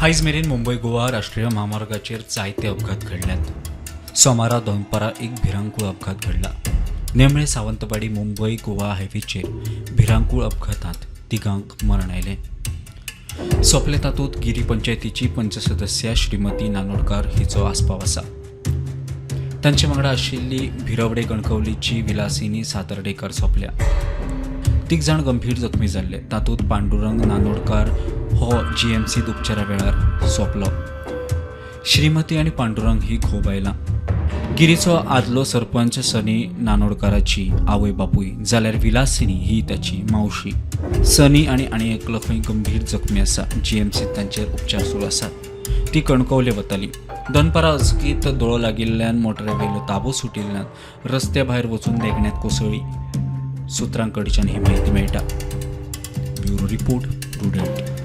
आयज मेरेन मुंबय गोवा राष्ट्रीय म्हामार्गाचेर जायते अपघात घडल्यात. सोमारा दनपारां एक भिरांकूळ अपघात घडला. नेमळे सावंतवाडी मुंबय गोवा हायवेचेर भिरांकूळ अपघातांत तिगांक मरण आयलें. सोंपले तातूंत गिरी पंचायतीची पंचसदस्या श्रीमती नानोडकार हिचो आस्पाव आसा. तांचे वांगडा आशिल्ली भिरवडे कणकवलीची विलासिनी सातर्डेकर सोंपल्या. तीग जाण गंभीर जखमी जाल्ले. तातूंत पांडुरंग नानोडकार हो जीएमसीत उपचारा वेळार सोंपलो. श्रीमती आनी पांडुरंग ही घोव बायलां. गिरीचो आदलो सरपंच सनी नानोडकाराची आवय बापूय जाल्यार विलासिनी ही ताची मावशी. सनी आनी आनी एकलो खंय गंभीर जखमी आसा. जीएमसीत तांचेर उपचार सुरू आसात. ती कणकवले वताली. दनपारां अचकीत दोळो लागिल्ल्यान मोटरीवेलो ताबो सुटिल्ल्यान रस्त्या भायर वचून देगण्यात कोसळ्ळी. सुत्रां कडच्यान ही म्हायती मेळटा. Bureau report, Prudent.